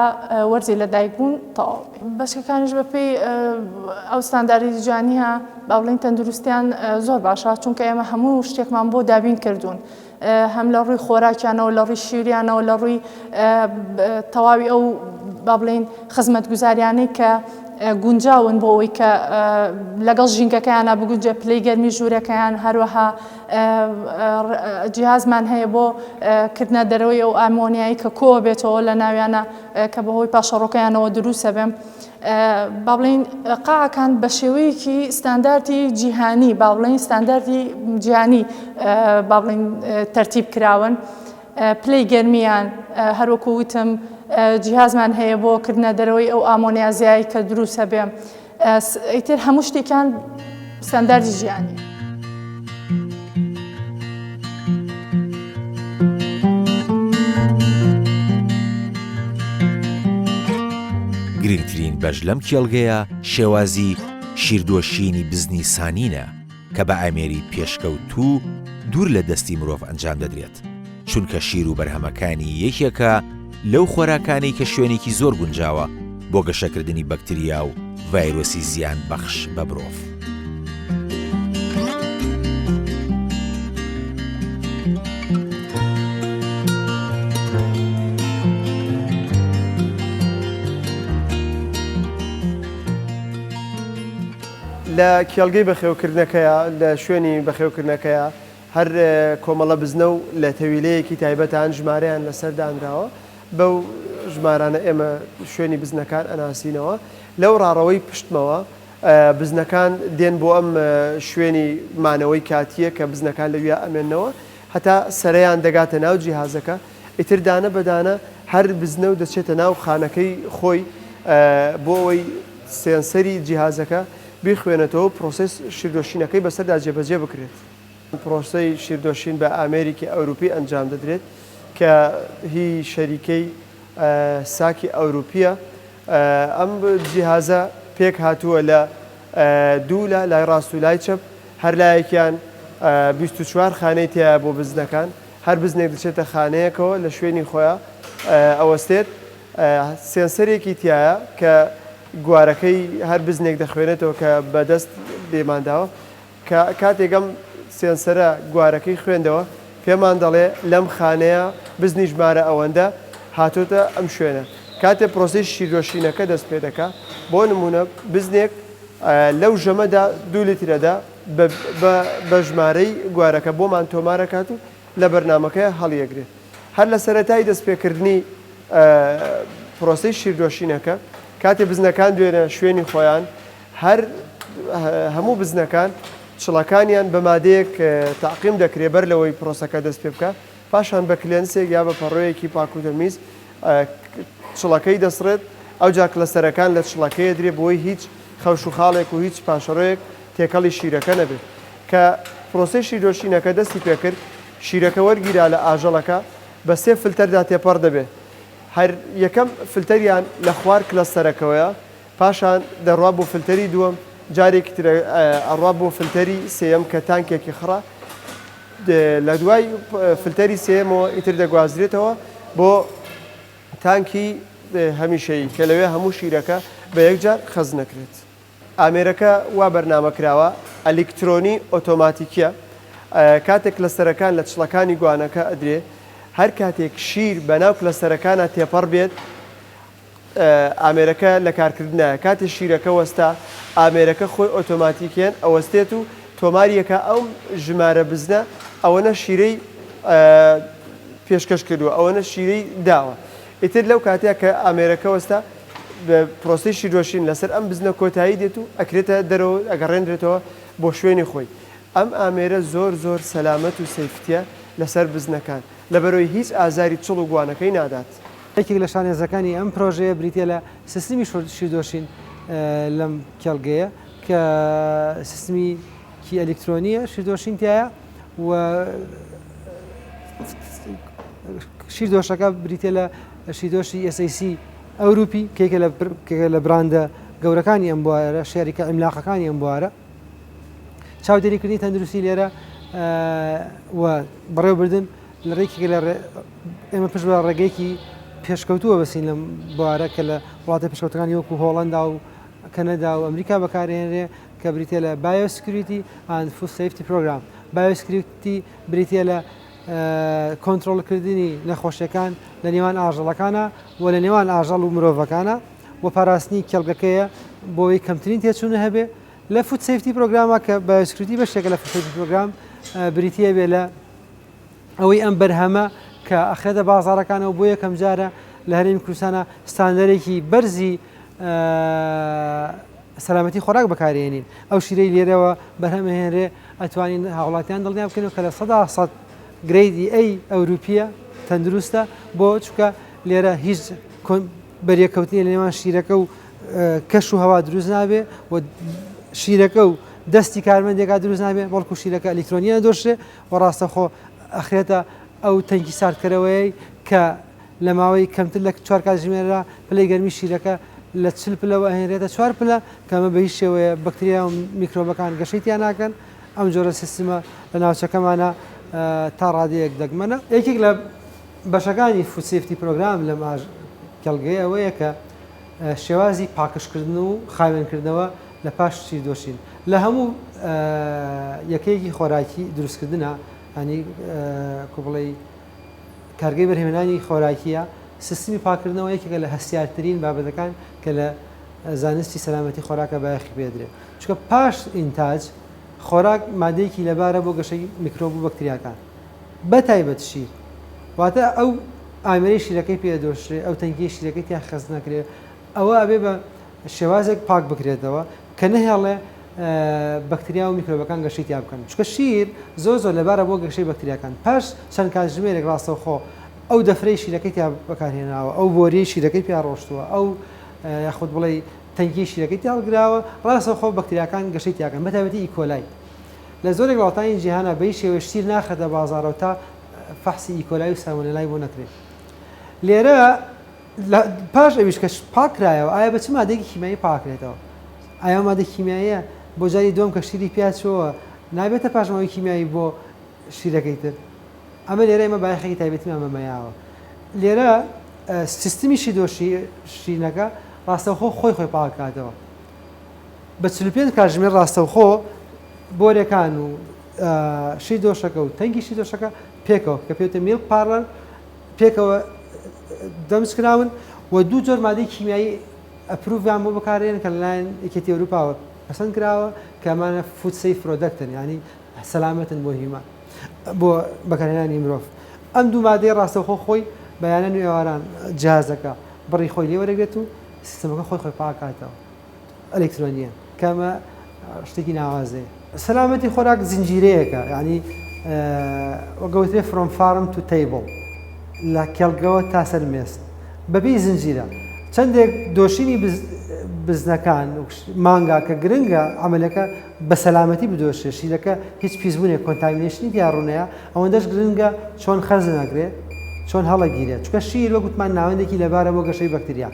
وەرزی لەدایکبوون تەواو بێ. بەچکەکانیش بەپێی ئەو ستانداردی جیهانییە با بڵێین تەندروستیان زۆر باشە، چونکە ئێمە هەموو شتێکمان بۆ دابین کردوون هەم لە ڕووی خۆراکیانەوە لە ڕووی شیریانەوە لە ڕووی تەواوی ئەو با بڵێین خزمەتگوزاریانەی کە گونجاون بۆ ئەوەی کە لەگەڵ ژینگەکەیانە بگونجێ پلەی گەرمی ژوورەکەیان هەروەها جیهازمان هەیە بۆ کردنە دەرەوەی ئەو ئامۆنیایی کە کۆ بێتەوە لە ناویانە کە بەهۆی پاشەڕۆکەیانەوە دروستە بێ با بڵێین قاعەکان بە شێوەیەکی ستانداردی جیهانی با بڵێین ستانداردی جیهانی با بڵێین تەرتیب کراون پلەی گەرمیان هەروەکو وتم جیهازمان هەیە بۆ کردنە دەرەوەی ئەو ئامۆنیا زیایی کە دروستە بێ ئیتر هەموو شتێکیان ستانداردی جیهانی. گرنگترین بەش لەم کێڵگەیە شێوازی شیردۆشینی بزنی سانینە کە بە ئامێری پێشکەوتوو دوور لە دەستی مرۆڤ ئەنجام دەدرێت، چونکە شیر و بەرهەمەکانی یەکێکە لەو خۆراکانەی کە شوێنێکی زۆر گونجاوە بۆ گەشەکردنی بەکتریا و ڤایرۆسی زیان بەخش بە مرۆڤ. لە کێڵگەی بەخێوکردنەکەیا، لە شوێنی بەخێوکردنەکەیا هەر کۆمەڵە بزنە و لە تەویلەیەکی تایبەتان ژمارەیان لەسەر دانراوە، بەو ژمارانە ئێمە شوێنی بزنەکان ئەناسینەوە. لەو ڕاڕەوەی پشتمەوە بزنەکان دێن بۆ ئەم شوێنی مانەوەی کاتییە کە بزنەکان لەویا ئەمێننەوە هەتا سەرەیان دەگاتە ناو جیهازەکە، ئیتر دانە بە دانە هەر بزنە و دەچێتە ناو خانەکەی خۆی بۆ ئەوەی سێنسەری جیهازەکە بیخوێنێتەوە و پرۆسەی شیردۆشینەکەی بەسەردا جێبەجێ بکرێت. پرۆسەی شیردۆشین بە ئامێرێکی ئەوروپی ئەنجام دەدرێت کە هی شەریکەی ساکی ئەوروپییە. ئەم جیهازە پێکهاتووە لە دوو لا، لای ڕاست و لای چەپ، هەر لایەکیان 24 خانەی تیایە بۆ بزنەکان، هەر بزنێک دەچێتە خانەیەکەوە لە شوێنی خۆیا ئەوەستێت، سێنسەرێکی تیایە کە گوارەکەی هەر بزنێک دەخوێنێتەوە کە بە دەست لێمان داوە، کە کاتێک ئەم سێنسەرە گوارەکەی خوێندەوە پێمان دەڵێ لەم خانەیە بزنی ژمارە ئەوەندە هاتۆتە ئەم شوێنە. کاتێ پرۆسەی شیردۆشینەکە دەست پێ دەکا بۆ نموونە بزنێک لەو ژەمەدا دوو لیترەدا بە بە ژمارەی گوارەکە بۆمان تۆمارەکات و لە بەرنامەکەیا هەڵیەگرێت. هەر لە سەرەتای دەست پێکردنی پرۆسەی شیردۆشینەکە کاتێ بزنەکان دوێنە شوێنی خۆیان هەر هەموو بزنەکان چڵەکانیان بە مادەیەک تەعقیم دەکرێ بەر لەوەی پرۆسەکە دەست پێ بکا، پاشان بە کلێنسێک یا بە پەڕۆیەکی پاک و تەمیز چڵەکەی دەسڕێت، ئەوجا کلەسەرەکان لە چڵەکەی ئەدرێ بۆی هیچ خەوش و خاڵێک و هیچ پاشەڕۆیەک تێکەڵی شیرەکە نەبێت. کە پرۆسەی شیردۆشینەکە دەستی پێ کرد، شیرەکە وەرگیرا لە ئاژەڵەکە بە سێ فلتەردا تێپەڕ دەبێ. هەر یەکەم فلتەریان لە خوار کلەستەرەکەوەیە. پاشان دەڕوا بۆ فلتەری دووەم، جارێکی تر ئەڕوا بۆ فلتەری سێیەم کە تانکێکی خڕە، لە دوای فلتەری سێیەمەوە ئیتر دەگوازرێتەوە بۆ تانکی هەمیشەیی کە لەوێ هەموو شیرەکە بە یەکجار خەزنەکرێت. ئامێرەکە وا بەرنامە کراوە ئەلیکترۆنی ئۆتۆماتیکیە، کاتێک کلەستەرەکان لە چڵەکانی گوانەکە ئەدرێ هەر کاتێک شیر بەناو کلەستەرەکانا تێپەڕ بێت ئامێرەکە لە کارکردنایە، کاتێ شیرەکە وەستا ئامێرەکە خۆی ئۆتۆماتیکیەن ئەوەستێت و تۆماریەکا ئەو ژمارە بزنە ئەوەنە شیرەی پێشکەش کردووە ئەوەنە شیرەی داوە ئیتر لەو کاتەیە کە ئامێرەکە وەستا پرۆسەی شیردۆشین لەسەر ئەم بزنە کۆتایی دێت و ئەکرێتە دەرەوە ئەگەڕێنرێتەوە بۆ شوێنی خۆی ئەم ئامێرە زۆر زۆر سەلامەت و safety یە لەسەر بزنەکان لەبەرئەوەی هیچ ئازاری چڵ و گوانەکەی نادات. یەکێک لە شانێزەکانی ئەم پرۆژەیە بریتیە لە سیستمی شیردۆشین لەم کێڵگەیە کە سیستمیکی ئەلیکترۆنیە شیردۆشین تایە و شیردۆشەکە بریتە لە شیردۆشی SAC ئەوروپی کێکە لە براندە گەورەکانی ئەم بوارە شەریکە عیملاقەکانی ئەم بوارە چاودێریکردنی تەندروستی لێرە و بەڕێوەبردن لە ڕێکێک لە ئێمە پشت بە ڕێگەیەکی پێشکەوتووە بەسین لەم بوارە کە لە وڵاتە پێشکەوتەکانی وەکو هۆڵندا و کەنەدا و ئەمریکا بەکارهێنرێ کە بریتە لە biosecurity and food safety program. Biosecurity بریتە لە کۆنترۆڵکردنی نەخۆشیەکان لە نێوان ئاژەڵەکانە و لە نێوان ئاژەڵ و مرۆڤەکانە و پاراستنی کێڵگەکەیە بۆی کەمترین تێچوون هەبێ لە food safety program ا کە biosecurity بەشێکە لە food safety program بریتە بێ لە ئەوەی ئەم بەرهەمە کە ئەخرێتە بازاڕەکانەوە بۆ یەکەم جارە لە هەرێمی کوردستانە ستاندەرێکی بەرزی سەلامەتی خۆراک بەکارێنین ئەو شیرەی لێرەوە بەرهەمهێنرێ ئەتوانین هاوڵاتیان دڵنیا بکەین کە 100% grade ی A ئەوروپیە تەندروستە بۆ چکە لێرە هیچ بەریەکەوتنی لە نێوان شیرەکە و کەش و هەوا دروست نابێ و شیرەکە و دەستی کارمەندێکا دروست نابێ بەڵکو شیرەکە ئەلیکترۆنیە دۆشێ و ڕاستەخۆ ئەخرێتە ئەو تەنکی ساردکەرەوەیەی کە لە ماوەی کەمتر لە چوار کاتژمێردا پلەی گەرمی شیرەکە لە 40 پلەوە ئەهێنرێتە چوار پلە کە ئەمە بە هیچ شێوەیە بەکتریا و میکرۆبەکان گەشەی تیا ناکەن ئەم جۆرە سیستمە لە ناوچەکەمانە تا ڕادەیەک دەگمەنە. یەکێک لە بەشەکانی food safety program لەم کێڵگەیە ئەوەیە کە شێوازی پاکژکردن و خاوێنکردنەوە لە پاش شیردۆشین لە هەموو یەکەیەکی خۆراکی دروستکردنە ینی کو بڵێی کارگەی بەرهێنانی خۆراکیە سیستمی پاکردنەوە یەکێکە لە هەستیارترین بابەتەکان کە لە زانستی سەلامەتی خۆراکە بایەخی پێدرێت چونکە پاش ئینتاج خۆراک مادەیەکی لەبارە بۆ گەشەی میکرۆب و بەکتریاکان بە تایبەت شیر واتە ئەو ئامێرەی شیرەکەی پێ ئەدۆشرێ ئەو تەنکیەی شیرەکەی تیا خەست نەکرێ ئەوە ئەبێ بە شێوازێک پاک بکرێتەوە کە نەهێڵێ بەکتریا و میکرۆبەکان گەشەی تیا بکەن چونکە شیر زۆر زۆر لەبارە بۆ گەشەی بەکتریاکان پاش چەند کاتژمێرێک ڕاستەوخۆ ئەو دەفرەی شیرەکەی تیا بەکارهێناوە ئەو بۆریەی شیرەکەی پیا ڕۆشتووە ئەو یاخود بڵێ تەنکی شیرەکەی تیا هەڵگراوە ڕاستەوخۆ بەکتریاکان گەشەی تیاکەن بەتایبەتی E. coli لە زۆرێک وڵاتانی جیهانا بە هیچ شێوەیەک شیر ناخرێتە بازاڕەوە تا فەحسی E. coli و سالمۆنێلای بۆ نەکرێت. لێرە پاش ئەویش کە پاک کرایەوە ئایا بە چ مادەیەکی کیمیایی پاکرێتەوە؟ ئایا ئەو مادە کیمیاییە بۆ جاری دووەم کە شیری پیا چۆوە نابێتە پاشماوەی کیمیایی بۆ شیرەکەی تر؟ ئەمە لێرە ئێمە بایەخێکی تایبەتیمان بەمە یاوە. لێرە سیستمی شیردۆشی شیرینەکە ڕاستەوخۆ خۆی خۆی پاککاتەوە. بە 45 کاتژمێر ڕاستەوخۆ بۆرەکان و شیردۆشەکە و تەنکی شیردۆشەکە پێکەوە کە پێوتە milk parlor پێکەوە دەمج کراون و دوو جۆر مادەی کیمیایی approve یان بۆ بەکارێن کە لەلایەن یەکێتی ئەوروپاوە پەسەند کراوە کە ئەمانە food safe product ن یانی سەلامەتن بۆ human بۆ بەکارهێنانی مرۆڤ ئەم دوو مادەی ڕاستەوخۆ خۆی بەیانان و ئێواران جیازەکە بڕی خۆی لێوەرەگرێت و سیستەمەکە خۆی خۆی پاکاتەوە ئەلکترۆنیە کە ئەمە شتێکی ناوازەیە. سەلامەتی خۆراک زنجیرەیەکە یانی وەک گەوترێ from farm to table لە کێڵگەوە تا سەر مێز بەپێی زنجیرە چەندێک دۆشینی بزنەکان مانگا کە گرنگە عملەکە بە سەلامەتی بدۆشێ شیرەکە هیچ پیسبوونێک contamination ی تیا ڕوونەیە ئەوەندەش گرنگە چۆن خەرج ناکرێت چۆن هەڵەگیرێت چونکە شیر وەک وتمان ناوەندێکی لەبارە بۆ گەشەی بەکتریا.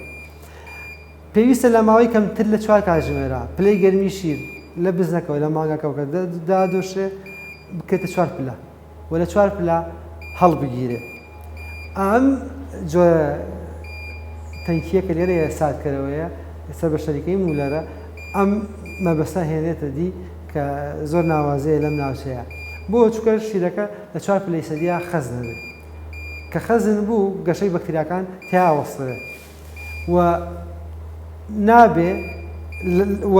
پێویستە لە ماوەی کەمتر لە چوار کاتژمێرا پلەی گەرمی شیر لە بزنەکەوە لە مانگاکەوە کە دادۆشرێ بکرێتە چوار پلە و لە چوار پلە هەڵبگیرێ. ئەم جۆرە تەنکیە کە لێرەیە ساردکەرەوەیە سەر بە شەریکەی مولەرە ئەم مەبەستە هێنێتە دی کە زۆر ناوازەیە لەم ناوچەیە بۆ چونکە شیرەکە لە چوار پلەی سەدیا خەز نەبێت کە خەزن بوو گەشەی بەکتریاکان تیا وەستەوێت و نابێ و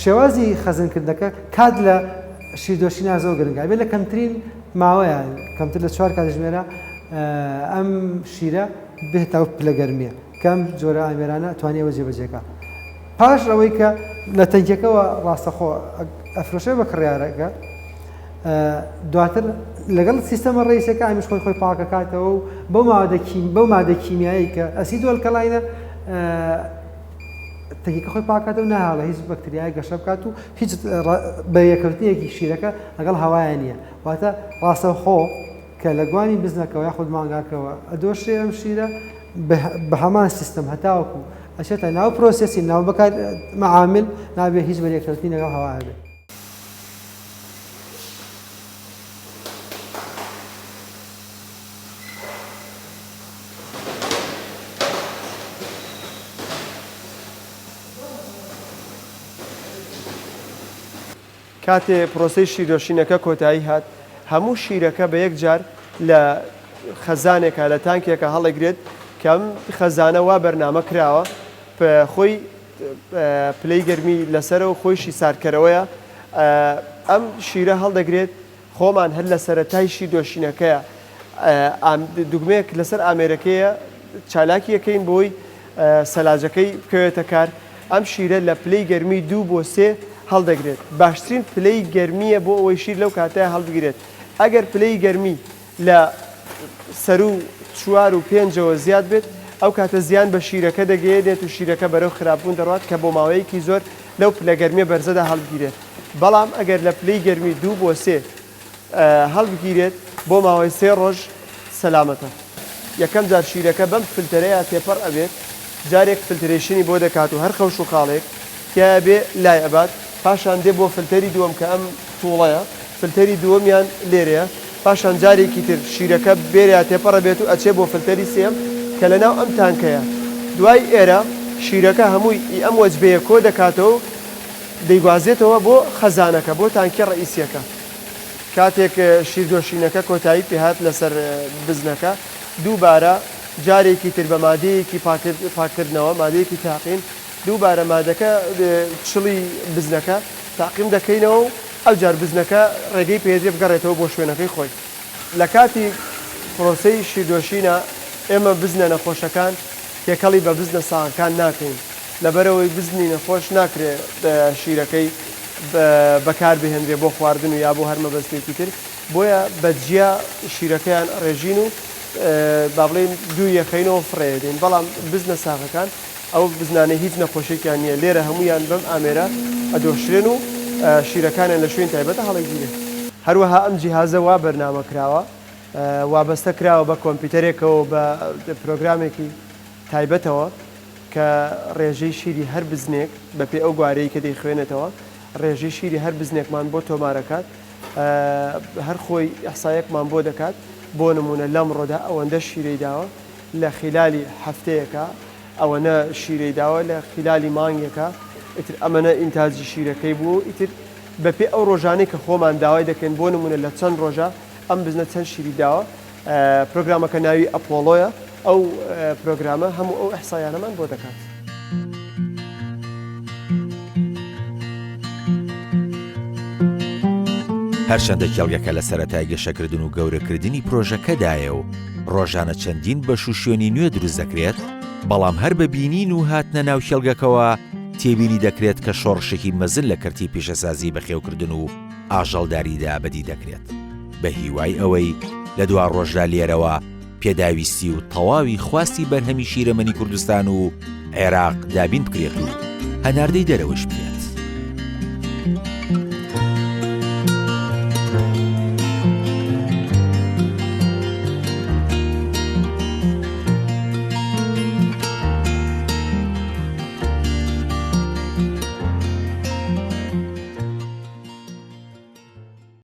شێوازی خەزنکردنەکە کات لە شیردۆشینا زۆر گرنگە بێت لە کەمترین ماوەیە کەمتر لە چوار کاتژمێرە ئەم شیرە بێتە ئەو پلە گەرمیە کەم جۆرە ئامێرانە توانێ ئەوە جێبەجێکە پاش ئەوەی کە لە تەنکیەکەوە ڕاستەخۆ ئەفرۆشێ بە کڕیارەکە دواتر لەگەڵ سیستەمە ڕئیسەکە ئەمیش خۆی خۆی پاکەکاتەوە و بەو مادە کیم بەو مادە کیمیایی کە ئەسید و ئەلکەلاینە تەنکیەکە خۆی پاکاتەوە ناهاڵە هیچ بەکتریای گەشە بکات و هیچ بەیەکەوتنێکی شیرەکە لەگەڵ هەوایە نییە واتە ڕاستەوخۆ کە لە گوانی بزنەکەوە یاخود مانگاکەوە ئەدۆشێ ئەم شیرە بە هەمان سیستەم هەتاوەکو ئەچێتە ناو پرۆسێسی ناو بەکار معامل نابێ هیچ بەرێکەوتنی لەگەڵ هەوا هەبێت. کاتێ پرۆسەی شیردۆشینەکە کۆتایی هات، هەموو شیرەکە بە یەک جار لە خەزانێکا، لە تانکێکا هەڵەگرێت کە ئەم خەزانە وا بەرنامە کراوە خۆی پلەی گەرمی لەسەرە و خۆیشی ساردکەرەوەیە، ئەم شیرە هەڵدەگرێت خۆمان هەر لە سەرەتای شیردۆشینەکەیا دوگمەیەک لەسەر ئامێرەکەیە چالاکی ئەکەین بۆی سەلاجەکەی بکەوێتە کار، ئەم شیرە لە پلەی گەرمی دوو بۆ سێ هەڵدەگرێت، باشترین پلەی گەرمییە بۆ ئەوەی شیر لەو کاتەیا هەڵبگرێت، ئەگەر پلەی گەرمی لە سەروو چوار و پێنجەوە زیاد بێت ئەو کاتە زیان بە شیرەکە دەگەیەنێت و شیرەکە بەرەو خراپبوون دەڕوات کە بۆ ماوەیەکی زۆر لەو پلە گەرمیە بەرزەدا هەڵبگیرێت، بەڵام ئەگەر لە پلەی گەرمی دوو بۆ سێ هەڵبگیرێت بۆ ماوەی سێ ڕۆژ سەلامەتە. یەکەم جار شیرەکە بەم فلتەرەیا تێپەڕ ئەبێت، جارێک filtration ی بۆ دەکات و هەر خەوش و خاڵێک تیایا بێ لای ئەبات، پاشان دێ بۆ فلتەری دووەم کە ئەم توڵەیە، فلتەری دووەمیان لێرەیە، پاشان جارێکی تر شیرەکە بێرەیا تێپەڕ ئەبێت و ئەچێ بۆ فلتەری سێیەم کە لەناو ئەم تانکەیە. دوای ئێرە شیرەکە هەمووی ئی ئەم وەجبەیە کۆ دەکاتەوە و دەیگوازێتەوە بۆ خەزانەکە، بۆ تانکیە ڕەئیسیەکە. کاتێک شیردۆشینەکە کۆتایی پێهات لەسەر بزنەکە، دووبارە جارێکی تر بە مادەیەکی پاککردنەوە، مادەیەکی تاقیم، دووبارە مادەکە چڵی بزنەکە تاقیم دەکەینەوە و ئەوجار بزنەکە ڕێگەی پێدرێ بگەڕێتەوە بۆ شوێنەکەی خۆی. لە کاتی پرۆسەی شیردۆشینە ئێمە بزنە نەخۆشەکان تێکەڵی بە بزنە ساغەکان ناکەین، لەبەرئەوەی بزنی نەخۆش ناکرێ شیرەکەی بەکار بهێنرێ بۆ خواردن و یا بۆ هەر مەبەستێکی تر، بۆیە بە جیا شیرەکەیان ئەڕێژین و با بڵێین دووی یەخەینەوە فڕێیەدەین، بەڵام بزنە ساغەکان ئەو بزنانەی هیچ نەخۆشیەکیان نییە لێرە هەموویان بەم ئامێرە ئەدۆشرێن و شیرەکانیان لە شوێنی تایبەتە هەڵەگیرێ. هەروەها ئەم جیهازە وا بەرنامە کراوە وابەستە کراوە بە کۆمپیوتەرێکەوە و بە پرۆگرامێکی تایبەتەوە کە ڕێژەی شیری هەر بزنێک بە پێی ئەو گوارەی کە دەیخوێنێتەوە ڕێژەی شیری هەر بزنێکمان بۆ تۆمارەکات هەر خۆی ئیحسایەکمان بۆ دەکات بۆ نمونە لەمڕۆدا ئەوەندە شیرەی داوە لە خیلالی هەفتەیەکا ئەوەنە شیرەی داوە لە خیلالی مانگێکا ئیتر ئەمەنە ئینتاجی شیرەکەی بووە و ئیتر بەپێی ئەو ڕۆژانەی کە خۆمان داوای دەکەین بۆ نمونە لە چەند ڕۆژە ئەم بزنە چەند شیری داوە پرۆگرامەکە ناوی ئەپۆڵۆیە ئەو پرۆگرامە هەموو ئەو ئیحسایانەمان بۆ دەکات. هەرچەندە کێڵگەکە لە سەرەتای گەشەکردن و گەورەکردنی پرۆژەکەدایە و ڕۆژانە چەندین بەش و شوێنی نوێ دروست دەکرێت، بەڵام هەر بە بینین و هاتنە ناو کێڵگەکەوە تێبینی دەکرێت کە شۆڕشێکی مەزن لە کەرتی پیشەسازی بەخێوکردن و ئاژەڵداریدا بەدی دەکرێت. بە هیوای ئەوەی لە دواڕۆژدا لێرەوە پێداویستی و تەواوی خواستی بەرهەمی شیرەمەنی کوردستان و عێراق دابین بکرێت و هەناردەی دەرەوەش بکرێت.